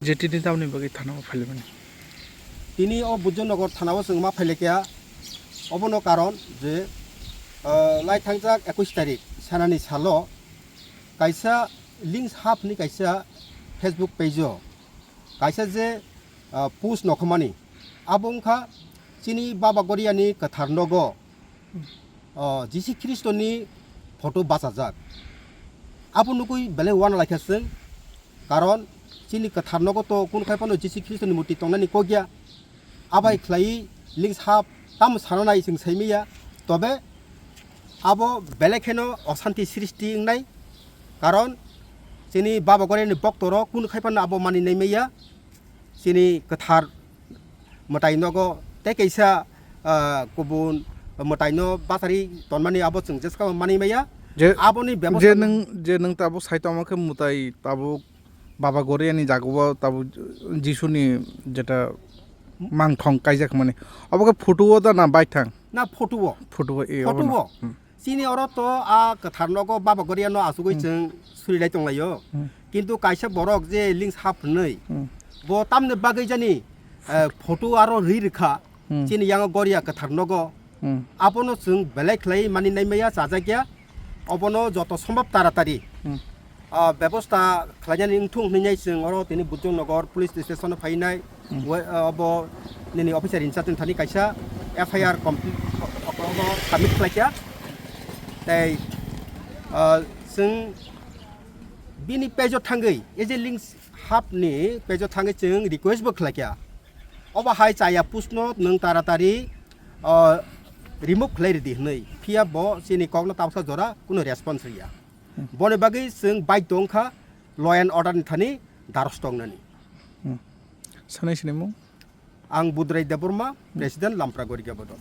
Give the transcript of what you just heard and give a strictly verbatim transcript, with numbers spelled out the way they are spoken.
J T D tamni bagwi thana o phailaimani? Tini o Bujongnagar thana o chwng ma phailaikha, obono karon je, ah, lai thangjak ekush tarik sanani salo kaisa Links Hub ni kaisa Facebook page o kaisa je, ah, post nokhomani, abo wngkha chini Baba Goria ni kwthar nogo, ah, Jisu Khristo ni photo bachajak. Abo nugwi belai uana laikha chwng, karon chini kwthar nogo to kunu khai phano Jisu Khristo ni murti tongnani kok ya. Abai khlai Links Hub tamo sana nai chwng sai manya, tobe abo belai kheno osanti srishti wngnai, karon chini Baba Goria ni bokto rok kunu khai phano abo mani nai manya, chini kwthar mwtai nogo tei kaisa, ah, kubun mwtai no bachari tonmani abo chwng jeskao mani manya. Je, aboni je bebosta nwng, je nwng tabuk sai tongma khe mwtai tabuk Baba Goria ni jaga o tabuk Jisu ni jeta mangthong kaijak mani. Obo khe photo o da na baithang? Na photo o. Photo o, e, photo obo na. O. Hmm. Chini oro to a kwthar nogo Baba Goria no asugwi Hmm. chwng surilai tonglaio. Hmm. Kintu kaisa borok je Links Hub hwnwi, Hmm. bo tamni bagwi jani, eh, photo aro rwi rwkha, Hmm. chini yango Goria kwthar nogo. Hmm. Abono chwng belai khlai mani nai maya, chajakya. Obono joto sombhob taratari, Hmm. ah, bebosta khlainani wngthung hwnwi chwng oro tini Bujongnagar police station o phainai. Hmm. We-, ah, obo nini officer in charge ni thani kaisa F I R complete, obo submit khlaikha. Tei, ah, chwng bini page o thangwi, A J Links Hub ni page o thangwi chwng request bo khlaikha. Obo hai chaya post no nwng taratari, ah, remove khlai ridi hwnwi. Phiya bo chini kok no tabuksa jora kunu response rwya. Hmm. Boni bagwi chwng baidho wngkha law and order ni thani darosto wngnani. Hmm. Sanai sinimung? Ang Budrai Debbarma, Hmm. President Lampra Gorika Bodol.